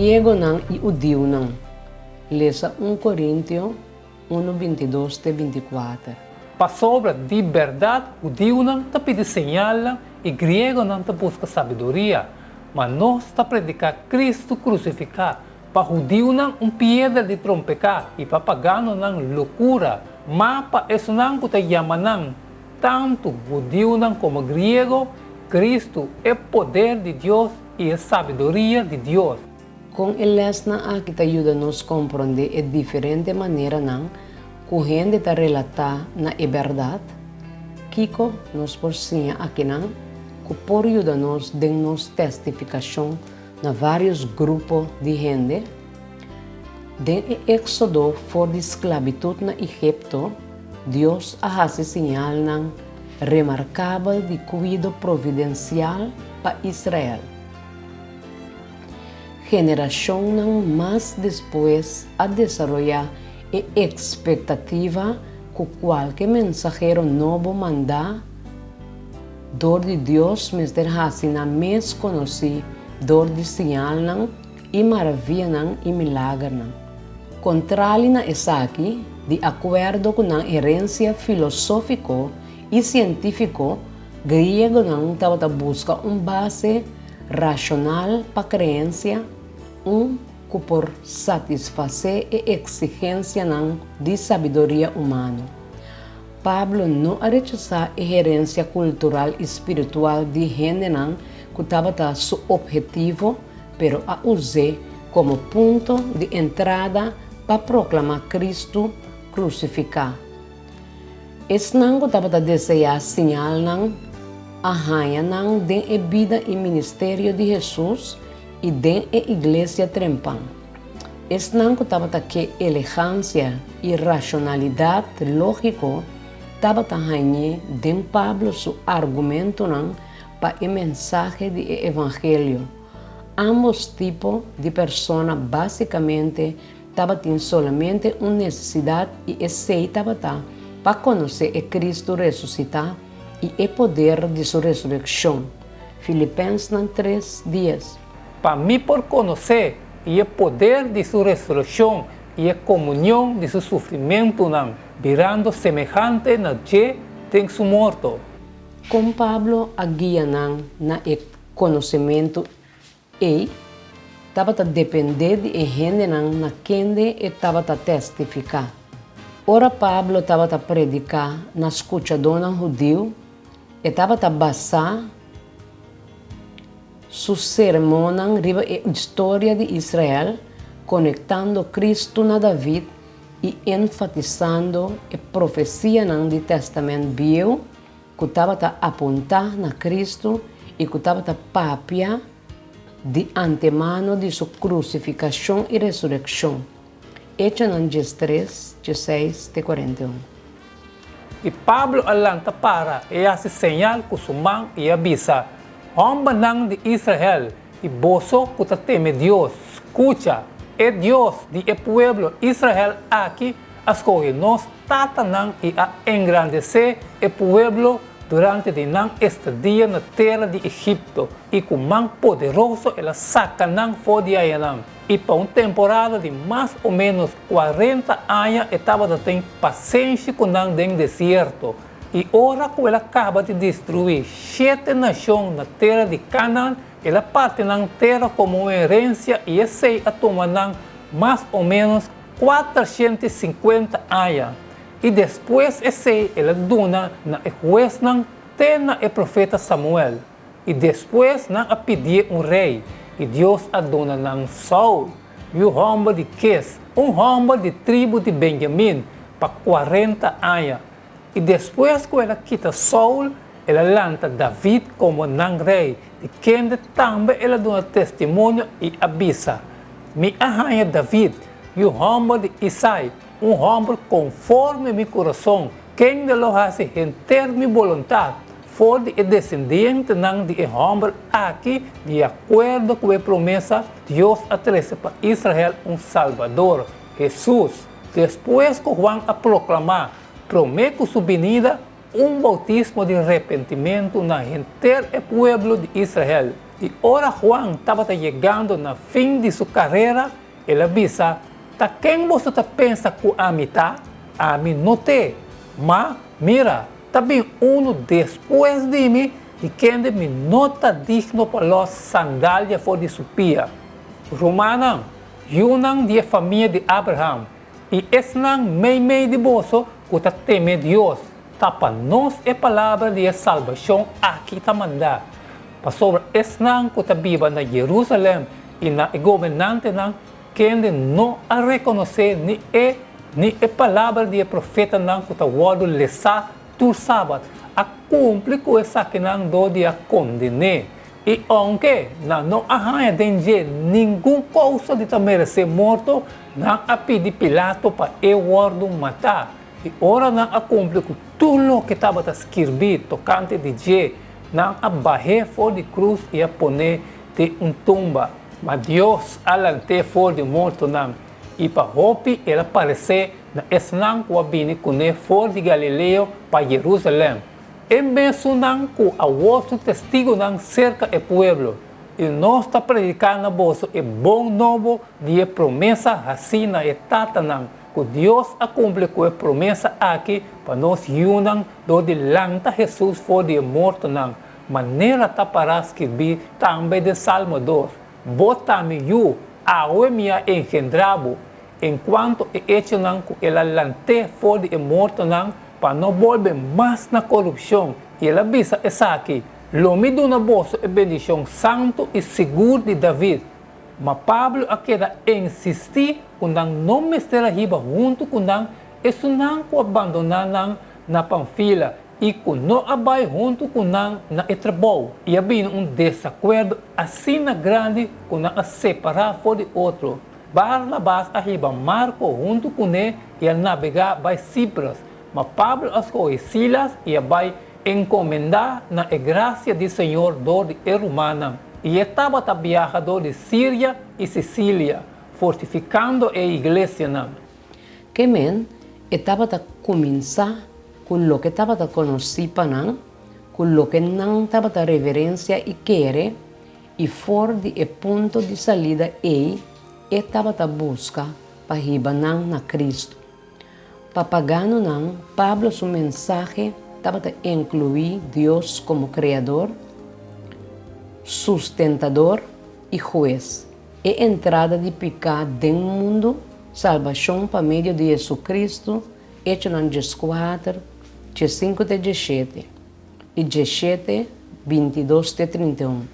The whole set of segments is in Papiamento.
Griegonan i hudiunan, lesa un Korintio unu 22 te 24. Pasobra di bèrdat hudiunan ta pidi señalnan i griegonan ta buska sabiduria, ma nos ta prediká Kristu krusifiká, pa hudiunan un piedra di trompeká i pa paganonan lokura, ma pa esunnan ku ta yama nan, tantu hudiunan komo griego, Kristu, e poder di Dios i e sabiduria di Dios. Kon e lèsnan aki ta yuda nos komprondé e diferente maneranan ku hende ta relatá na e bèrdat? Kiko nos por siña akinan ku por yuda nos den nos testifikashon na vários grupo di hende? Den e Éksodo for di sklabitut na Egipto, Dios a hasi siñalnan remarkabel di kuido providensial pa Israel. Generashonnan mas despues a desaroyá e ekspektativa ku kualke mensahero nobo mandá dor di Dios mester hasi nan mes konosí dor di siñalnan i maravianan i milagernan. Kontrali na esaki, di akuerdo ku nan herensia filosófiko i sientífiko, griegonan tabata buska un base rashonal pa kreensia, un ku por satisfasé e eksigensianan di sabiduria humano. Pablo no a rechasá e herensia kultural i spiritual di hendenan ku tabata su ophetivo, pero a us'é komo punto di entrada pa proklamá Kristu krusifiká. Esnan ku tabata deseá siñalnan a haña nan den e bida i ministerio di Hesus i den e iglesia trempan. Esnan ku tabata ke elegansia i rashonalidat lógiko tabata hañ'é den Pablo su argumentonan pa e mensahe di e evangelio. Ámbos tipo di persona básikamente tabatin solamente un nesesidat i esei tabata pa konosé e Kristu resusitá i e poder di su resurekshon. Filipensnan 3, 10. Pa mi por konosé i e poder di su resurekshon i e komunion di su sufrimentunan, birando semehante na dje den su morto. Kon Pablo a guia nan na e konosementu ei? Tabata dependé di e hendenan na kende e tabata testifiká. Ora Pablo tabata prediká na skuchadónan hudiu, e tabata basá su sermonnan riba e historia di Israel, konektando Kristu na David i enfatisando e profesianan di Tèstamènt Bieu ku tabata apuntá na Kristu i ku tabata papia di antemano di su krusifikashon i resurekshon. Echonan 13, 16 te 41. I Pablo a lanta para i a hasi señal ku su man i a bisa, Hòmbernan di Israel i boso ku ta teme Dios, skucha! E Dios di e pueblo Israel aki a skohe nos tatanan i a engrandesé e pueblo durante di nan estadia na tera di Egipto, i ku man poderoso el a saka nan for di ayanan. I pa un temporada di mas o ménos 40 aña e tabata tin pasenshi ku nan den desierto. I ora ku el a kaba di destruí shete nashon na tera di Kanaan, el a parti nan tera komo un herensia i esei a tuma nan mas o ménos 450 aña. I despues esei el a duna na e huesnan te na e profeta Samuel. I despues nan a pidié un rei, i Dios a duna nan Saul, yu hòmber di Kis, un hòmber di tribu di Benjamin, pa 40 aña. I despues ku el a kita Saul, el a lanta David komo nan rei, di kende tambe el a duna testimonio i a bisa, Mi a haña David, yu hòmber di Isai, un hòmber konforme mi kurason, kende lo hasi henter mi boluntat. For di e desendientenan di e hòmber aki, di akuerdo ku e promesa, Dios a trese pa Israel un Salbador, Hesus. Despues ku Juan a proklamá promé ku su binida un boutismo di repentimentu na henter e pueblo di Israel. I ora Juan tabata yegando na fin di su karera, el a bisa, Ta ken boso ta pensa ku ami ta? Ami no t'e. Ma, mira, ta bin unu despues di mi di kende mi no ta digno pa lòs sandalia for di su pia. Rumannan, yunan di e famia di Abraham, i esnan meimei di boso ku ta teme Dios, ta pa nos e palabra di e salbashon aki ta mandá. Pasobra esnan ku ta biba na Jerusalèm i na e gobernantenan kende no a rekonosé ni e ni e palabra di e profetanan ku ta wòrdu lesá tur sabat, a kumpli ku esakinan dor di a konden'é. I ounke nan no a haña den dje ningun kousa di ta meresé morto, nan a pidi Pilato pa e wòrdu matá. I ora nan a kumpli ku tur loke tabata skirbí tokante di dje, nan a bah'é for di krus i a pon'é den un tumba. Ma Dios a lant'é for di mortonan, i pa hopi el a paresé na esnan ku a bini kuné for di Galileo pa Jerusalèm. E mesunnan ku awor su testigunan serka e pueblo, i nos ta prediká na boso e bon nobo di e promesa hasí na e tatanan, ku Dios a kumpli ku e promesa aki pa nos yunan dor di lanta Hesus for di e mortonan, manera ta pará skirbí tambe den Salmo dos, Bo ta mi yu, awe mi a engendrá bo. Enkuanto e echonan ku el a lant'é for di e mortonan pa no bolbe mas na korupshon, i el a bisa esaki, Lo mi duna boso e bendishon santu i sigur di David. Ma Pablo a keda insistí ku nan no mester a hiba huntu ku nan esunnan ku a bandoná nan na Panfila i ku no a bai huntu ku nan na e trabou. I a bini un desakuerdo asina grandi ku nan a separá for di otro. Barnabas a hiba Marko huntu kuné i a nabegá bai Sipros, ma Pablo a skohe Silas i a bai enkomendá na e grasia di Señor dor di e rumannan. I e tabata biaha dor di Siria i Sisilia, fortifikando e iglesianan. Ke men, e tabata kuminsá ku loke tabata konosí pa nan, ku loke nan tabata reverensia i kere, I for di e punto di salida ei e tabata buska pa hiba nan na Kristu. Pa paganonan, Pablo su mensahe tabata inkluí Dios komo Kreador, Sustentador i Hues, e entrada di piká den mundu, salbashon pa medio di Hesukristu, Echonan 14, 15 te 17. I 17, 22 te 31.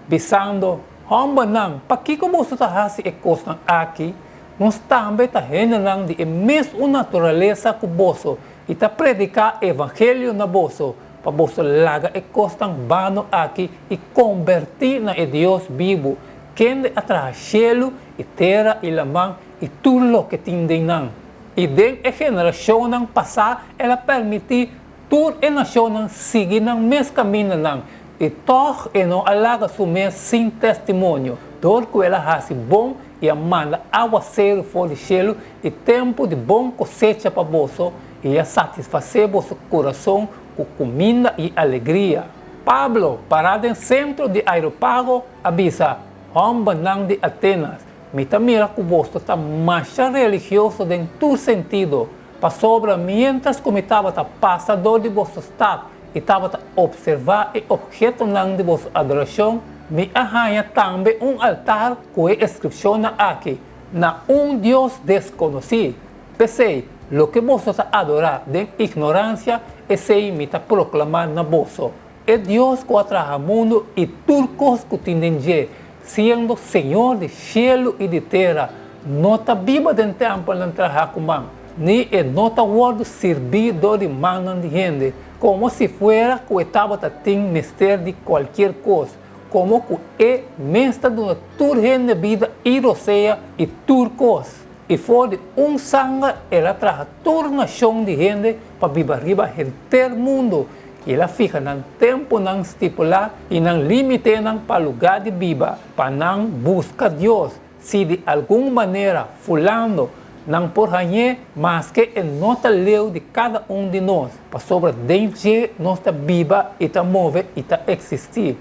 Bisando, Hòmbernan, pakiko boso ta hasi e kosnan aki? Nos tambe ta hendenan di e mes un naturalesa ku boso i ta prediká evangelio na boso, pa boso laga e kosnan bano aki i kombertí na e Dios bibu, kende a traha shelu i tera i laman i tur loke tin den nan. I den e generashonnan pasá el a permití Tur e nashonnan sigui nan mes kamindanan, i tòg e no a laga su mes sin testimonio, dor ku el a hasi bon i a manda awaseru for di shelu i tempu di bon kosecha pa boso, i a satisfasé boso kurason ku kuminda i alegria. Pablo, pará den sentro di Aeropago, a bisa, Hòmbernan di Atenas, mi ta mira ku boso ta masha religioso den tur sentido. Pasobra miéntras ku mi tabata pasa dor di boso stat i tabata opservá e ophetonan di boso adorashon, mi a haña tambe un altar ku e inskripshonnan aki, Na un Dios deskonosí. P'esei, loke boso ta adorá den ignoransia, esei mi ta proklamá na boso, E Dios ku a traha mundu i tur kos ku tin den dje, siendo Señor di shelu i di tera, no ta biba den tèmpelnan trahá ku man, ni e no ta wòrdu sirbí dor di mannan di hende, komo si fuera ku e tabata tin mester di kualkier kos, komo ku e mes ta duna tur hende bida i rosea i tur kos. I for di un sanger el a traha tur nashon di hende pa biba riba henter mundu, i el a fiha nan tempunan stipulá i nan límitenan pa lugá di biba, pa nan buska Dios, si di algun manera fulando nan por hañ'é, maske e no ta leu di kada un di nos, pasobra den dje nos ta biba i ta move i ta eksistí.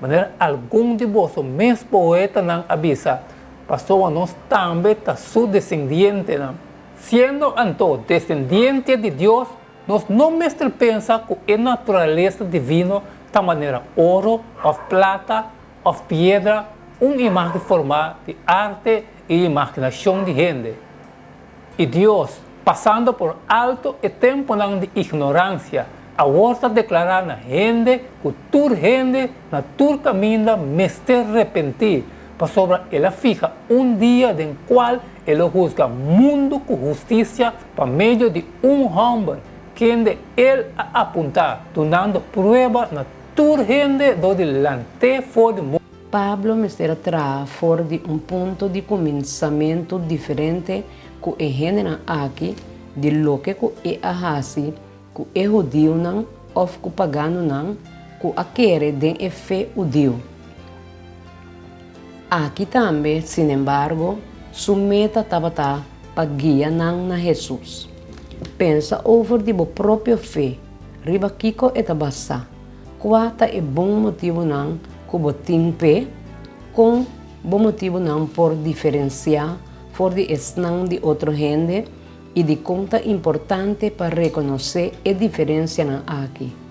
Manera algun di boso mes poetanan a bisa, pasobra nos tambe ta su desendientenan. Siendo anto desendiente di Dios, nos no mester pensa ku e naturalesa divino ta manera oro òf plata òf piedra, un imágen formá di arte i imaginashon di hende. I Dios, pasando por alto e tempunan di ignoransia, awor ta deklará na hende ku tur hende na tur kaminda mester repentí, pasobra el a fiha un dia den kual e lo husga mundu ku hustisia pa medio di un hòmber kende el a apuntá, dunando prueba na tur hende dor di lant'é for di morto. Pablo mester a traha for di un punto di kuminsamentu diferente ku e hendenan aki di loke ku e a hasi ku e hudiunan òf ku paganonan ku a kere den e fe hudiu. Aki tambe, sinembargo, su meta tabata pa guia nan na Hesus. Pensa over di bo propio fe, riba kiko e ta basá. Kua ta e bon motibunan ku bo tin p'e? Kon bo motibunan por diferensiá for di esnan di otro hende i dikon ta importante pa rekonosé e diferensianan aki?